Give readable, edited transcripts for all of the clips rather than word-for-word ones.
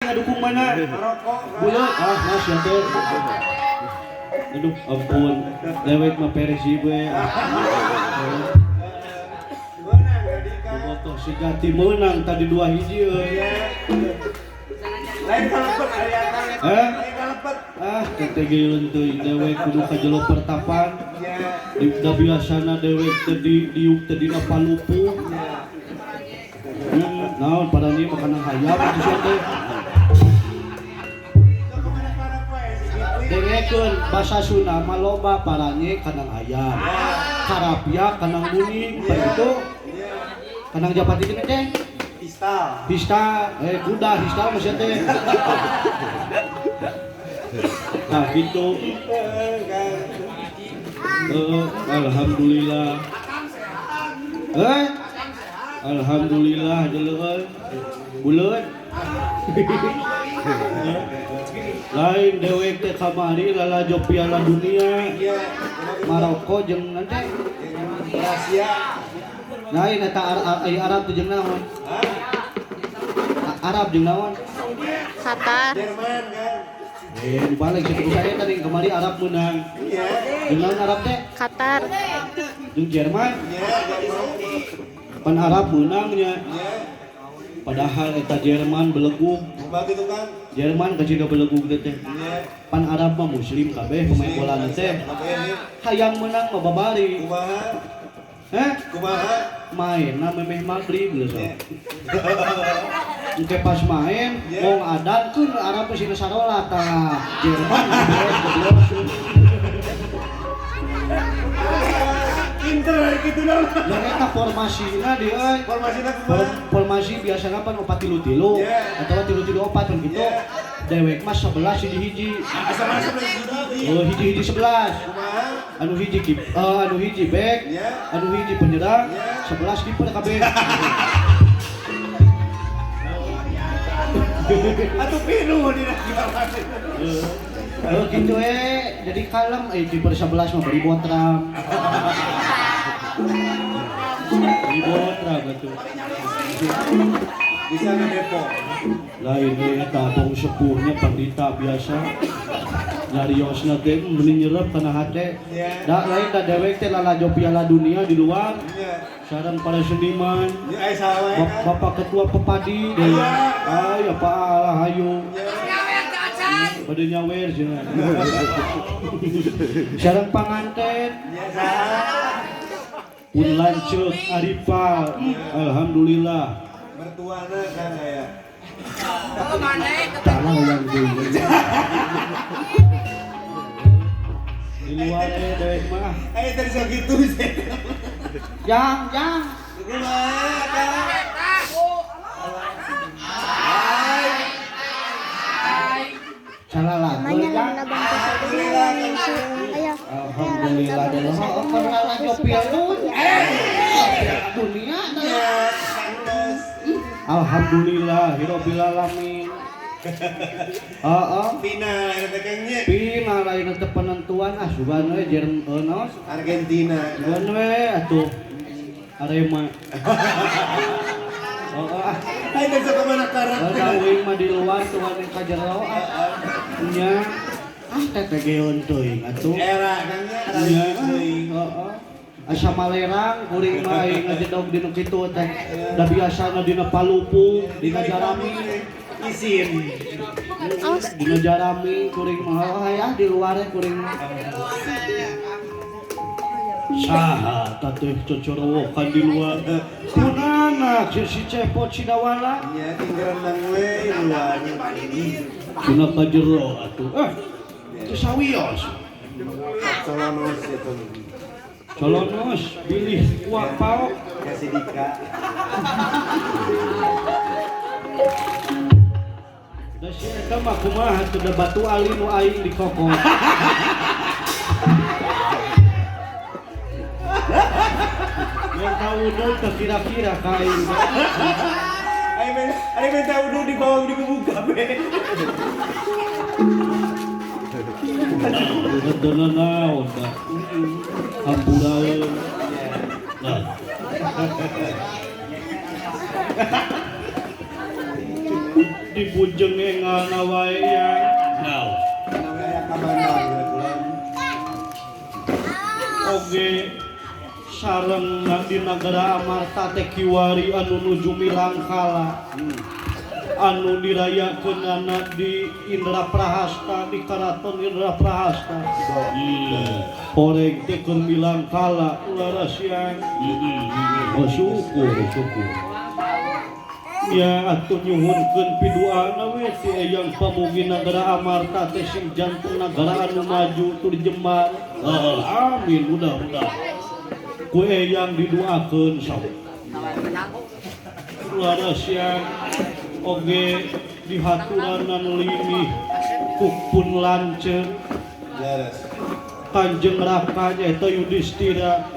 Ngadukung mana? Maroko. Buleut ah mas ya teh. Aduh, ampun. Dewek mah Persib we. Menang tadi kan. Bobotoh si Gati menang tadi 2-1 euy. Iya. Lain kalepet aya kan. Eh? Lain kalepet. Ah, teh geuleun teuing dewek kudu ka jero pertapan. Iya. Di da biasana dewek teh di diuk teh dina palupuh. Iya. Naon pada ieu makanan hayam atuh sia teh. Sok kemana para poe si Kipli. Dengekeun basa Sunda mah loba paranye kandang ayam. Karapia kandang kuning, begitu. Iya. Kandang japati teh teh. Pistal. Hista, kuda hista mah sia teh. Nah gitu. Kan. Alhamdulillah. Alhamdulillah jeleueun. Buleut. Lain dewek teh kamari lalajo Piala Dunia. Iya. Maroko jeung nanti Kroasia. lain eta Arab teh jeung naon? Hah? Arab jeung naon? Qatar. Jerman kan. Dibalik situ saya tadi kemari Arab menang. Iya. Jeung naon Arab teh? Qatar. Jeung Jerman. Iya, Jerman. Pan Arab menangnya. Iya. Padahal eta Jerman belegug. Kumaha gitu kan? Jerman kacida belegug teh teh. Iya. Pan Arab mah muslim kabeh pemain bola teh. Kabeh. Hayang menang mah babari. Kumaha? Heh? Kumaha? Mainna memeh magrib geus. Iya. Engke pas main, Iya. wong adan keun Arab geus sina sarolat tah. Jerman beres goblok. Pinter gitu dong. Lah eta formasina di euy. Formasina kumaha? Formasi biasana pan 4-3-3 Iya. atau 3-3-4 kan gitu. Iya. Dewek mah 11 hiji-hiji. Asa masuk hiji. Oh, hiji-hiji 11. Kumaha? Anu hiji kip, anu hiji back, Iya. anu hiji penyerang, Iya. 11 kiper kabeh. Atuh pinuh dina gawang. Oh gitu jadi kalem kiper 11 mah beri botram. Beri botram atuh. Bisa ngedepo. Lain eta abong sepuhnya pandita biasa. Nyariosna teh meni nyerep kana hate. Iya. Da lain da dewek teh lalajo Piala Dunia di luar Iya. sareng para seniman. Iya aya saha wae kan. Bapak Ketua Pepadi deui. Aya. Ay, apa Allah hayu. Iya. Bade nyawer cenah. Sareng panganten Iya saha. pun lanceuk Arifal. Alhamdulillah. Mertuana kan aya. Salah yang deui. Di luar dewek mah. Aya tadi sakitu sih. Yang, yang. Kumaha kan? Salah lagu Namanya yang. lamun abang teh alhamdulillah. Ayo. Alhamdulillah dulu. Oh, pernah lagi Piala Dunia. Iya, pantes. Alhamdulillah, hirobbil alamin. Heeh. Final eta teh kang nya. Final lain teh penentuan ah sugan we Jerm naon? Argentina. Sugan we atuh Arema. Oh, ah. Ayo teh sok kemana karakter. Da uing mah di luar tuan yang ka jero ah. Nya ah teh tegeun teuing atuh. Era kang nya era Nya teuing. heeh. Asa malerang kuring mah aing ngajedog dinu kitu teh. Da biasana dina Palupu, dina Jarami, Isin. Awas. dina Jarami kuring mah oh, ah di luar kuring mah. Saha teh cocorowokan di luar. Kunanak si Cepot Sidawala. Nya tinggal renang we luar. Kuna ka jero atuh. Teu sawios. Solonos itu. Colonos bilih kuak paok. Kasih Dika. Da si eta mah kumaha teu da batu ali nu aing dikokok. Yang tahu dong teu kira-kira ka aing. Ayo minta udu di bawah di kubu kabeh. Bener naon da. Hampuraeun. Nah. Di Bujeng engalna wae ya. Naon? Aya ka Bandung bulan. Oge sareng di nagara Amarta teh kiwari anu nuju milangkala. Anu dirayakeunana di Indraprahasta, di Karaton Indraprahasta. Horeg teh keur milangkala ulah siang. Oh syukur, syukur. Ya atuh nyuhunkeun piduana we ti Eyang pamugi nagara Amarta teh sing janten nagara anu maju tur jembar. Amin, mudah-mudahan. Ku Eyang didoakeun sok. Ulah siang oge dihaturanan limih pun lanceuk. Leres. Kanjeng Raka nyaeta Yudhistira,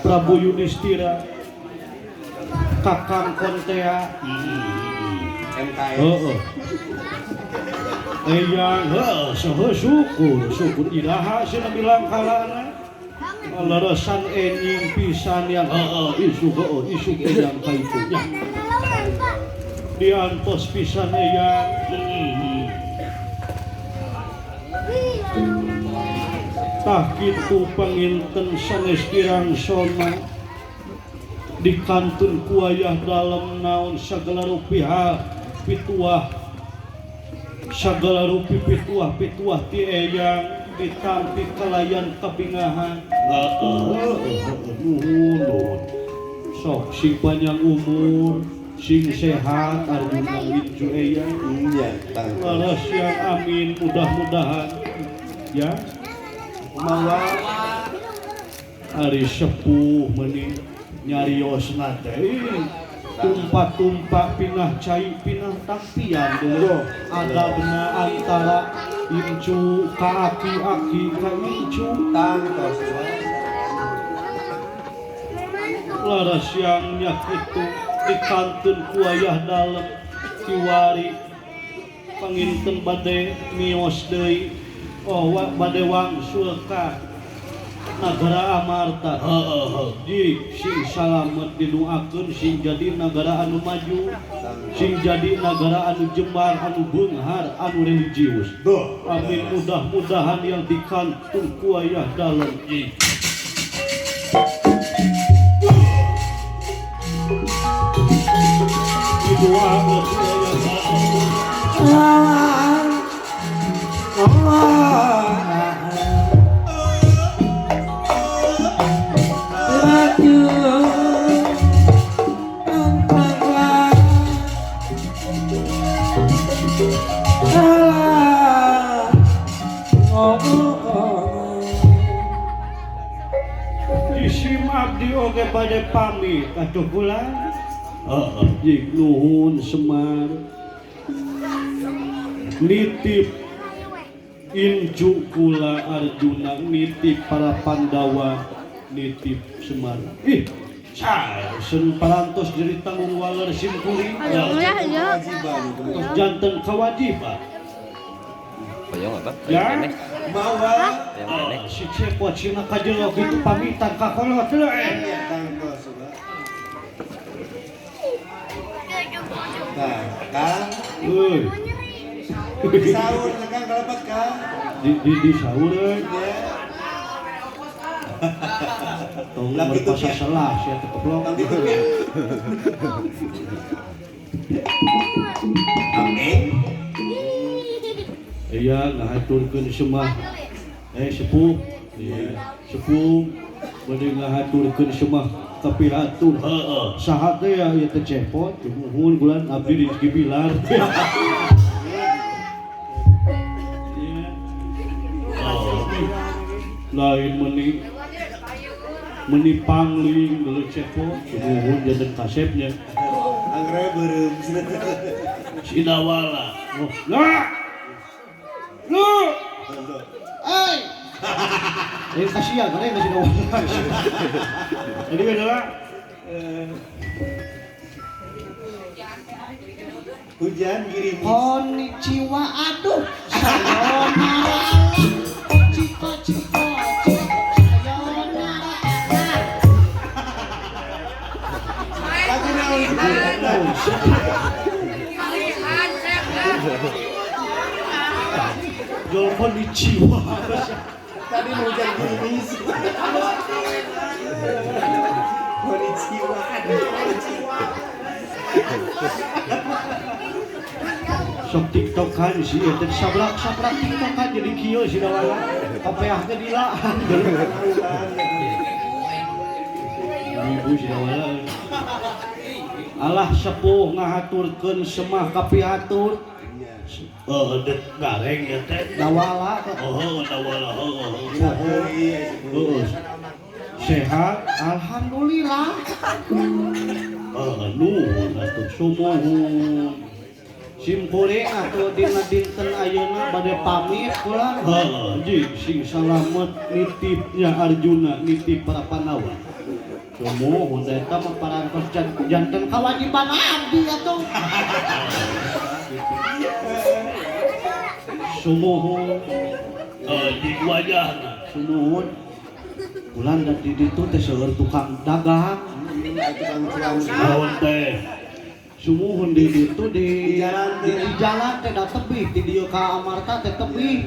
Prabu Yudhistira, Kakang Kontea. MKS. Heeh. Eyang heuh saha syukur, syukur iraha cenah bilangkalana. Laleresan enjing pisan yang heeh isuk heeh isuk eyang ka itu nya. Diantos pisan eyang. Tah kitu panginten sanes dirangsona di kantun kuayah dalem naon sagala rupi pituah, sagala rupi pituah pituah ti eyang ditampi kalayan kabingahan. Nuhun nuhun sok sing panjang umur sing sehat Arjuna incu eyang. Iya, Leres yang amin, mudah-mudahan ya. Kumaha? Ari sepuh meni nyariosna teh tumpa-tumpa pinah cai pinah tampian dulu adabna antara incu ka aki-aki ka incu. Tangtos. Laras yang nyakitu dikantun kuayah dalem kiwari panginten bade mios deui oh bade wangsul ka nagara Amarta. Heeh, di sing salamet didoakeun sing jadi nagara anu maju, sing jadi nagara anu jembar, anu beunghar, anu religius. Amin, mudah-mudahan yang dikantun kuayah dalem. Didoakeun Allah. Isim abdi oge bade pamit atuh kula. Heeh, jig nuhun Semar. Nitip incu kula Arjuna, nitip para Pandawa, nitip Semar. Ih, sen parantos jadi tanggung waler sim kuring. Ya, ya. Tos janten kewajiban. Hoyong apa? Ya. Mawa. Si cepot cina kajelok itu pamitan ka kolot teh. Tangtos. Nah, Kang. Euy. Sahur Kang kalepat Kang. Di sahur euy. Tong merkosa salah sia teh goblok. Amin. Iya, ngahaturkeun semah. Sepuh. Iya, sepuh bade ngahaturkeun semah kapihatur. Heeh. Saha teh ya ieu teh cepot, nuhun bulan abdi Rizky Bilar. Lain meni meni pangling dulu cepot, nuhun janten kasepnya. Anggrek beureum. Sidawala. Oh, lah. Lu. Ai. Kasihan karena yang kasih. Jadi adalah hujan gerimis. Konnichiwa, aduh. Sayonara. Ciko ciko sayonara. Lagu naon? Kalihan. Jol konnichiwa. Tadi mau hujan gerimis. Konnichiwa. Sok tiktokan sih ya, teh sablak-sablak tiktokan jadi kieu si dawala. Kapeah teh dilaan. Ibu si dawala. Alah sepuh ngahaturkeun semah kapihatur. Oh, det gareng ya teh. Dawala. Oh, dawala. Oh, sehat, alhamdulillah. Oh, nuhun atuh sumuhun. Simkuring atuh dina dinten ayeuna bade pamit kula. Heeh, jing sing salamet nitipnya Arjuna nitip para Pandawa. Sumuhun eta mah parantos janten kawajiban abdi atuh. Sumuhun jing wajahna sumuhun. Ulan da di ditu teh seueur tukang dagang. Naon teh? Sumuhun di ditu di jalan teh da tebih di dieu ka Amarta teh tebih.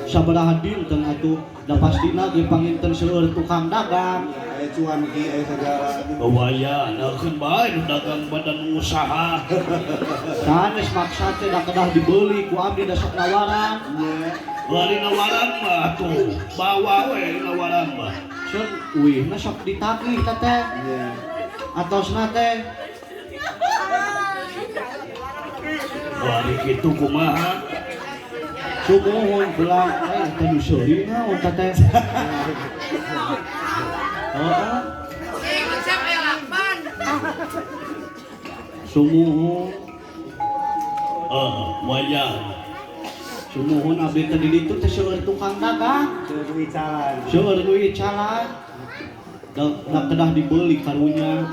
Sabaraha dinten atuh da pastina ge panginten seueur tukang dagang. Aya cuanki aya sagala. Waya nakeun bae nu dagang badan usaha. Sanes maksa teh da kedah dibeuli ku abdi da sok nawaran. Bari nawaran mah atuh bawa we nawaran mah. Sun uihna sok ditagih teh teh. Atosna teh. Bari kitu kumaha? Sumuhun belang eh teh nu seuri naon teh teh. Heeh. Sumuhun. Wayah. Sumuhun abdi teh di ditu teh seueur tukang dagang. Seueur nu icalan. Seueur nu icalan. Da kedah dibeli karunya.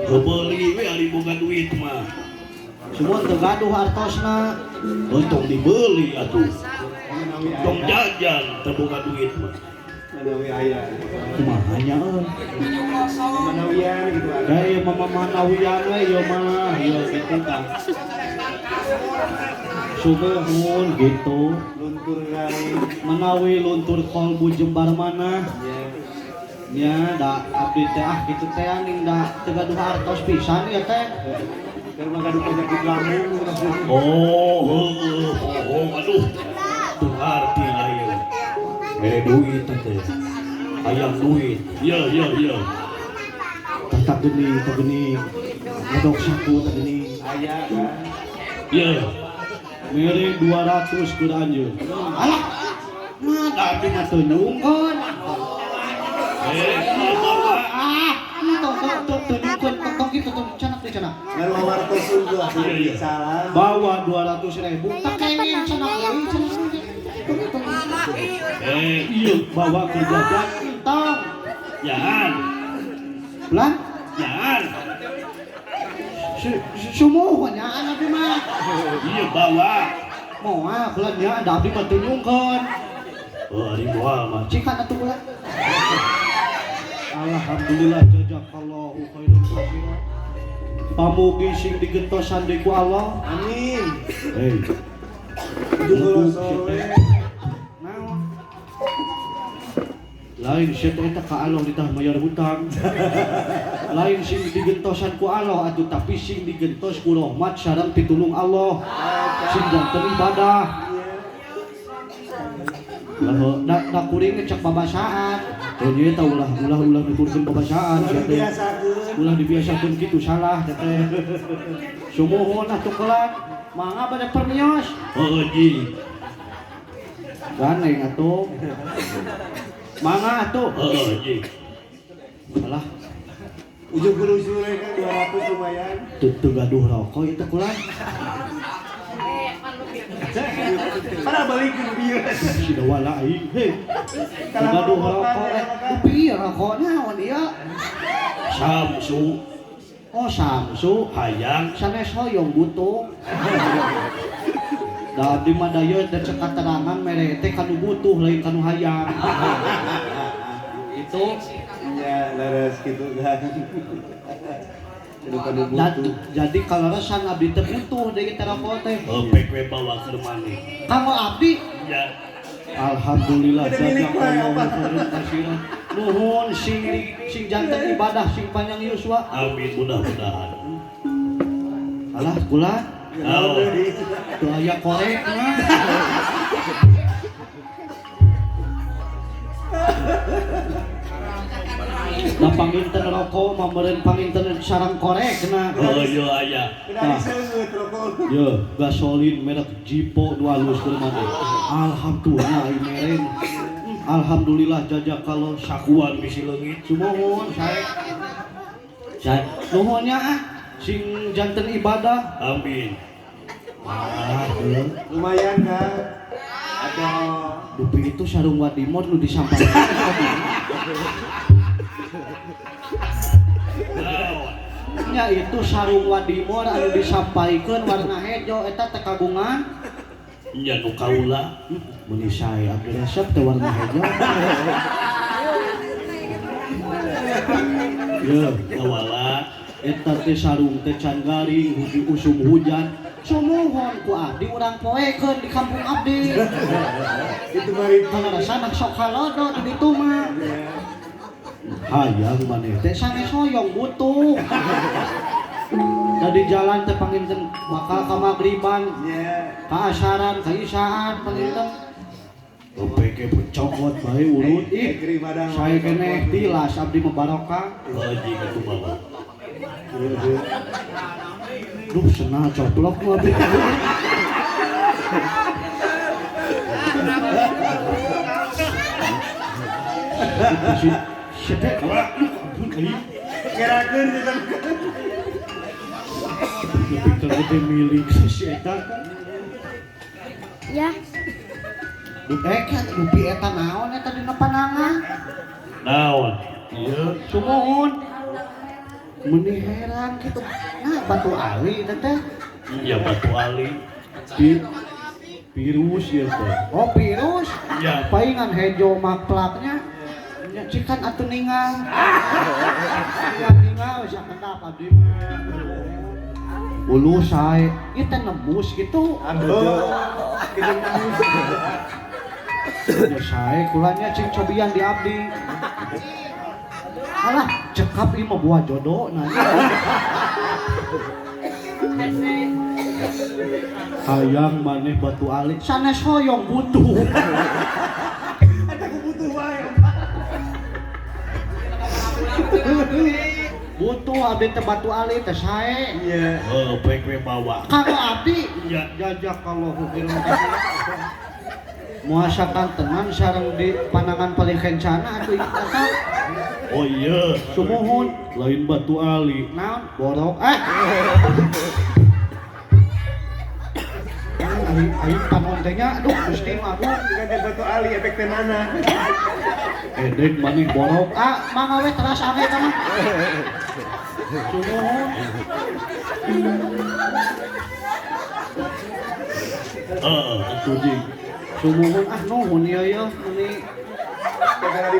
Kebeuli we ari boga duit mah. Semua teu gaduh hartosna. Tong dibeli atuh. Tong jajan teu boga duit mah. Manawi aya. Kumaha nya euy? Manawian gitu ada. Da ieu mah manawian we ieu mah, ieu kitu tah. Sumuhun gitu. Luntur garing. Manawi luntur kolbu jembar mana? Nya da abdi teh ah kitu teh ning da teu gaduh hartos pisan ieu teh. Keur mah gaduh penyakit lambung. Oh, heueuh, oh, aduh. Teu ngarti ayeuna. Mere duit teh. Hayang duit. Iya, iya, iya. Tah geuning, tah geuning. Ngadok saku tah geuning. Aya kan. Iya. Mere 200 keur anjeun. Alah. Mah da abdi mah teu nyungkeun. Ah, tong tong teu nyungkeun tong kitu tong canak teh cenah. Ngaruh wartos unggul atuh icalan. Bawa 200.000 tak kenging cenah deui cenah. Iya bawa ke jajan entong. Jangan. Pelan? Jangan. Sumuhun nya abdi mah. Iya bawa. Moal pelan nya da abdi mah teu nyungkeun. Oh, ari moal mah cikan atuh pelan. Alhamdulillah jazakallahu khairan katsira. Pamugi sing digentosan deui ku Allah. Amin. Hei. Naon? Lain sia teh eta ka Allah ditah mayar hutang. Lain sing digentosan ku Allah atuh tapi sing digentos ku rahmat sareng pitulung Allah. Sing janten ibadah. Lah da kuring cek babasaan. Teu nya eta ulah ulah ulah nuturkeun babasaan sia teh. Ulah dibiasakeun kitu salah teh teh. Sumuhun atuh kelak mangga bade permios. Heueuh ji. Ganeng atuh. Mangga atuh. Heueuh ji. Alah. Ujung gelusur kan 200 lumayan. Teu gaduh rokok ieu teh kula. Para balik ke bieu. Si dawala aing hei. Gaduh rokok eh. Kupi rokok naon ieu? Samsu. Oh Samsu hayang sanes hoyong butuh. Da abdi mah da ieu teh cek katerangan mere teh kanu butuh lain kanu hayang. Itu nya leres kitu kan. Jadi kaleresan abdi teh butuh deui teh rokok teh. Pek we bawa ke maneh. Kanggo abdi. Ya. Alhamdulillah jazakallahu khairan katsiran. Nuhun sing sing janten ibadah sing panjang yuswa. Amin mudah-mudahan. Alah kula. Teu aya korek mah. Nah panginten rokok mah meureun panginten sarang korek na. Oh iya aya. Nah, ye gasolin merek Jipo nu alus keur maneh. Alhamdulillah ieu meren. Alhamdulillah jazakallah sakuan bisi leungit. Sumuhun sae. Sae nuhun nya ah sing janten ibadah. Amin. Ah, lumayan kan. Aduh, dupi itu sarung wadimor nu disampaikan. Nya itu sarung wadimor anu disampaikan warna hejo eta teh kagungan. Nya nu kaula meuni sae abdi resep teh warna hejo. Ye, kawala eta teh sarung teh can garing usum hujan. Sumuhun ku abdi urang poekeun di kampung abdi. Itu mari pangarasana sok halodo di ditu mah. Hayang maneh teh sanes hoyong butuh. Da di jalan teh panginten bakal ka magriban, ka asaran, ka isaan panginten. Opeke cokot bae urut ih. Sae keneh tilas abdi mah barokah. Haji atuh bawa. Duh senal coplok mah abdi. Sedek ampun euy. Kerakeun eta. Lebih ka gede milik si eta kan. Ya. Dupi eta naon eta dina panangan? Naon? Ieu sumuhun. Meuni herang kitu. Nah batu ali eta teh. Iya batu ali. Virus ieu teh. Oh virus? Iya. Paingan hejo maklaknya. Cikan atuh ningal. Cikan ningal sakedap abdi mah. Ulu sae, ieu teh nembus kitu. Aduh. Kitu nembus. Ya sae kulanya cing cobian di abdi. Alah, cekap ieu mah buah jodoh nah. Hayang maneh batu ali, sanes hoyong butuh. Eta ku butuh wae. Butuh abdi teh batu ali teh sae. Iya. Heuh, pek we bawa. Kanggo abdi iya jazakallahu khairan. Muasakan tenan sareng di pandangan paling kencana atuh eta. Oh iya, sumuhun lain batu ali. Naon? Borok eh. Aing panon teh nya aduh Gusti mah aduh ganti batu ali efek teh mana? Edek maneh borok ah mangga we teras ame eta mah. Sumuhun. Heeh, atuh jeung. Sumuhun ah nuhun ieu yeuh meuni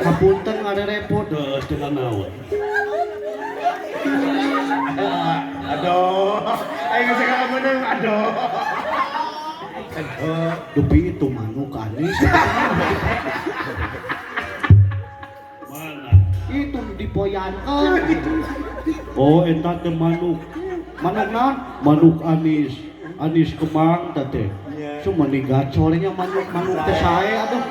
kapunten ngarerepot heuh teu naon. Aduh, aing geus menang aduh. Aduh, dupi itu manuk anis. Mana? Itu dipoyankeun. Oh, eta teh manuk. Manuk naon? Manuk anis. Anis kemang teh teh. Cuma nih gacornya manuk manuk teh sae aduh.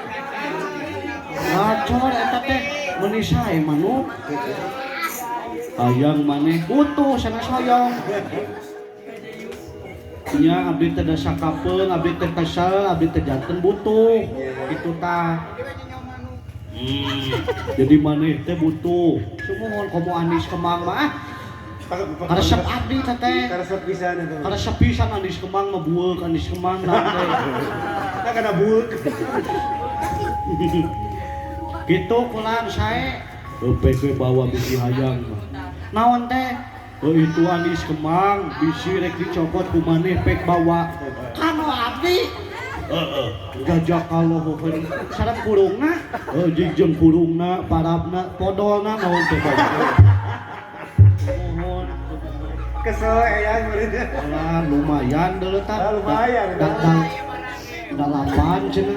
Gacor eta teh meuni sae manuk. Hayang maneh butuh sanes hoyong. Nya abdi teh sakapeung, abdi teh kesel, abdi teh janten butuh. Kitu tah. Jadi maneh teh butuh. Sumuhun komo anis kemang mah ah. Karesep abdi teh teh. Karesep pisan eta. Karesep pisan anis kemang mah bueuk anis kemang naon teh. Tah kana bueuk. Kitu kulang sae. Pek we bawa bisi hayang mah. Naon teh? Oh itu anis kemang bisi rek dicokot ku maneh pek bawa. Kanu abdi. Heeh. Jazakallahu khairan. Sareng kurungna? Heuh jeung jeung kurungna, parabna, podolna naon teh bawa. Mohon. Kesel eyang muridnya. Lah lumayan deuleu tah. Lumayan. Dalapan cenah.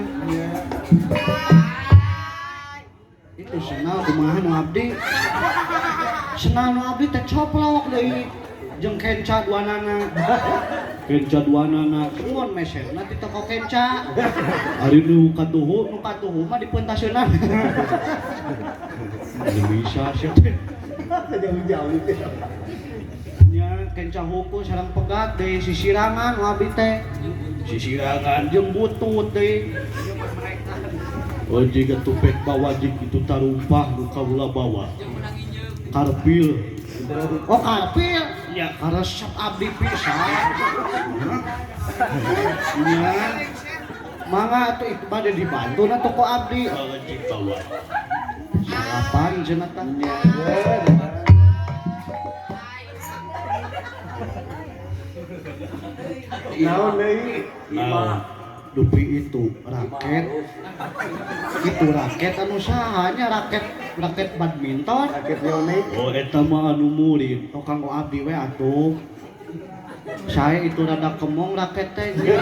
Itu senal kumaha nu abdi. Senal nu abdi teh coplok deui jeung kenca duanana. Kenca duanana, mun meserna ti toko kenca. Ari nu katuhu, nu katuhu mah dipentaseunan. Teu bisa sia teh. Jauh-jauh. Nya kenca huku sareng pegat deui sisirangan nu abdi teh. Sisirangan Jeung butut deui. Oh jika tupek bawa jik itu tarumpah nu kaula bawa. Karpil. Oh karpil. Nya Karesep abdi pisan. Nya mangga atuh itu bade dibantu na toko abdi. Jik bawa. Salapan cenah tah. Naon deui? Naon? Dupi itu raket. Itu raket anu saha nya raket raket badminton. Raket Yonik. Oh eta mah anu murid. Oh kanggo abdi we atuh. Saya itu rada kemong raket teh nya.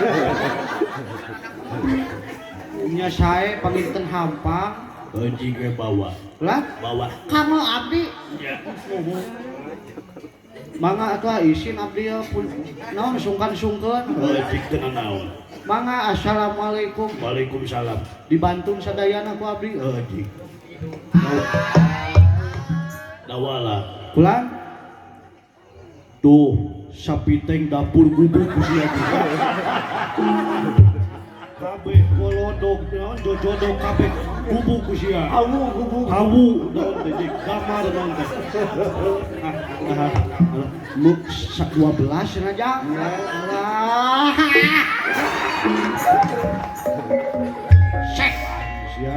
Nya sae panginten hampang. Jik we bawa. Lah Bawa. kanggo abdi. Nya. Mangga atuh isin abdi ya pun naon sungkan-sungkeun. Jik teu nanaon. Mangga assalamualaikum. Waalaikumsalam. Dibantun sadayana ku abdi. Jik. Dawala. Pulang. Tuh sapiteng dapur gubuk ku sia juga. Kabeh kolodok naon jojodok kabeh gubuk ku sia. Hawu gubuk. Hawu naon teh jik gamar naon teh. Ah, Lu 12 cenah jang. Alah. Sek. Sia.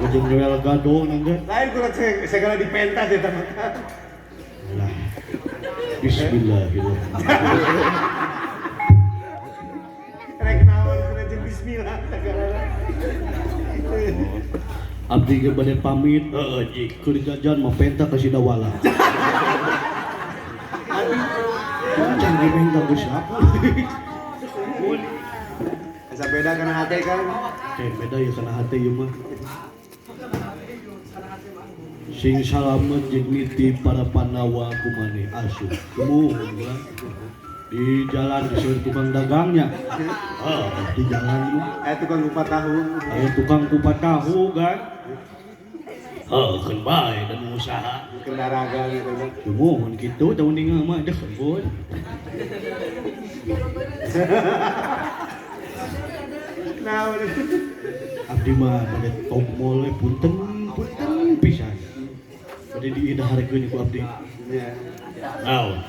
Ujung jual gado nangge. Lain kurang segala dipentas ya teman. Lah. Bismillahirrahmanirrahim. Rek naon kurang jeung bismillah segala. Abdi ge bade pamit, heeh jik keur jajan mah penta ka Sidawala. Aduh, Can dimenta ku siapa? asa beda kana hate kan. Cek beda ya kana hate ieu mah. Sing salamet jeung niti para Pandawa kumaneh asup. Muhun lah. Di jalan disebut tukang dagangnya. Ah, di jalan mah. Aya tukang kupat tahu. Aya tukang kupat tahu kan. Heuh, keun bae dan usaha. Kendaraga gitu kan. Muhun kitu teu ningal mah deh bun. Naon Abdi mah bade tongmol we punten punten pisan. Bade diidaharkeun ku abdi. Nya. Naon?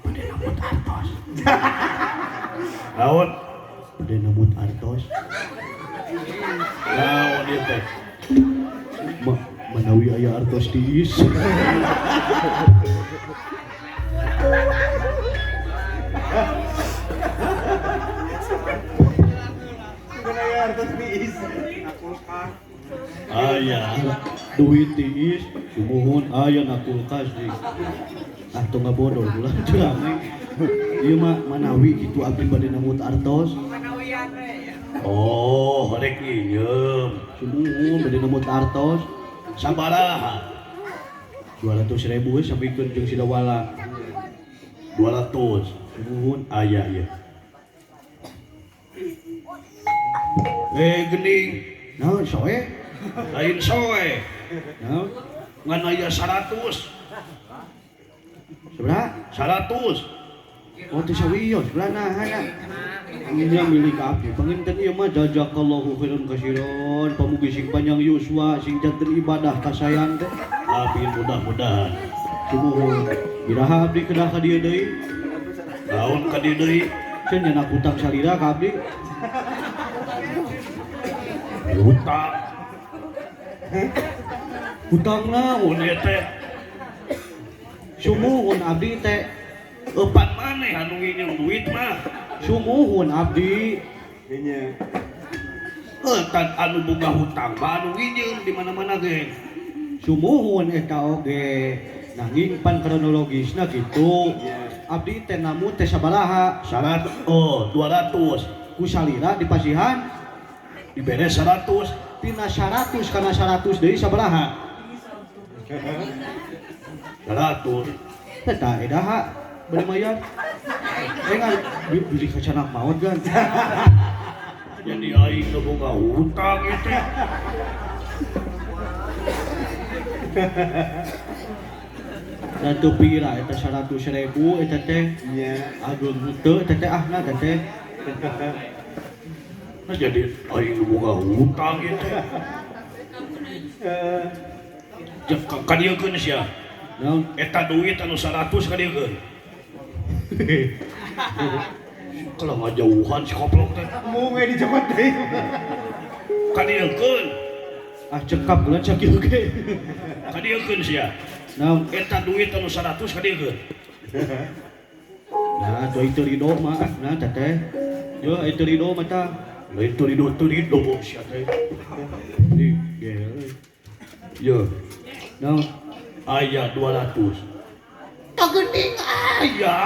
Bade nambut artos. Naon? Bade nambut artos. Naon ieu teh? Manawi aya artos tiis. Bukan aya artos tiis. Aya duit tiis, sumuhun aya na kulkas di. Ah tong ngabodoh ulah curang. Ieu mah manawi kitu abdi bade nambut artos. Oh, rek nginjem. Sumuhun bade nambut artos. Sabaraha? 200.000 we samikeun jeung Sidawala. 200. Sumuhun aya ieu. Geuning. Naon soe? Lain soe. Naon? Ngan aya 100. Sabaraha? 100. Oh teu sawios belah naha. Nya milik abdi panginten ieu mah jazakallahu khairan kasiron pamugi sing panjang yuswa sing janten ibadah kasayan teh. Amin mudah-mudahan. Sumuhun. Iraha abdi kedah ka dieu deui? Naon ka dieu deui? Cenah nyanak hutang salira ka abdi. Hutang. Hutang naon ieu teh? Sumuhun abdi teh. Eupan maneh anu nginjem duit mah? Sumuhun abdi. Nya. Heuh, anu boga hutang mah anu nginjem di mana-mana ge. Sumuhun eta oge. Nanging pan kronologisna gitu. Abdi teh namu teh sabaraha? 100 oh 200. Ku salira dipasihan dibere 100. Tina 100 kana 100 deui sabaraha? 100. Teh tah edaha beli mayar. Eh ngan beli kacanak maot kan. Jadi aing teu boga hutang ieu teh. Dan teu pira eta 100.000 eta teh. Nya. Aduh henteu eta teh ahna eta teh. Nah jadi aing nu boga hutang ieu teh. Kadieukeun sia. Naon? Eta duit anu 100 kadieukeun. Kalau ngajauhan si koplok teh. Mung we dicokot deui. Kadieukeun. Ah cekap bulan sakieu ge. Kadieukeun sia. Naon? Eta duit anu 100 kadieukeun. Nah, tuh itu ridho mah, nah teteh. Yo itu ridho mah tah. Lain teu ridho teu ridho sia teh. Di gel. Yo, Naon? aya 200. Kagening aya.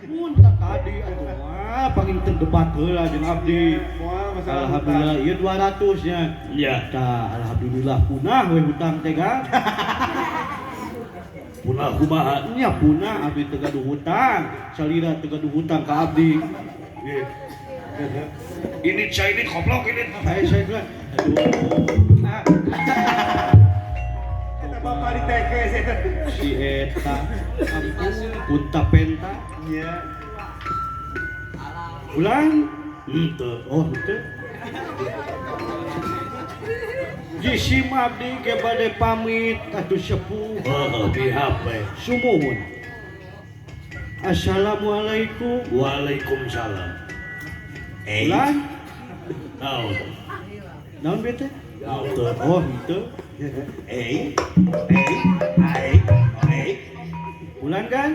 Mun tah tadi atuh mah panginten debat heula jeung abdi. Moal masalah Alhamdulillah ieu 200 nya. Ya, Tah alhamdulillah punah we hutang teh ga. punah kumaha? Nya punah abdi teu gaduh hutang, salira teu gaduh hutang ka abdi. Ini cai ini koplok ini. Saya bilang, aduh. Ah. Eta bapak di TK sih. Si eta ampun punta penta Nya. ulang Henteu. oh henteu jisim abdi ge bade pamit atuh sepuh Heeh, di HP. sumuhun. Assalamualaikum. Waalaikumsalam. Ulang Naon? naon bete? Henteu. Oh henteu. Eh. Eh. Eh. Eh. Ulang kan?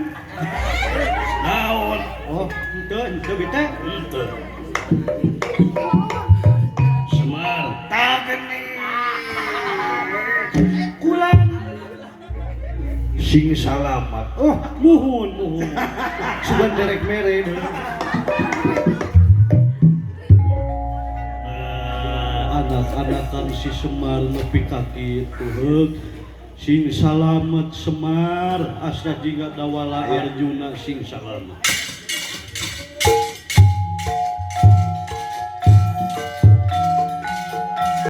Naon? Oh henteu henteu bete. Henteu. Semar tagening. Kulang Sing salamat. Oh, muhun, muhun. Sugan derek mere. Anak-anakan si Semar nepi ka kitu heug. Sing salamet Semar, asa jiga dawala Arjuna sing salamet.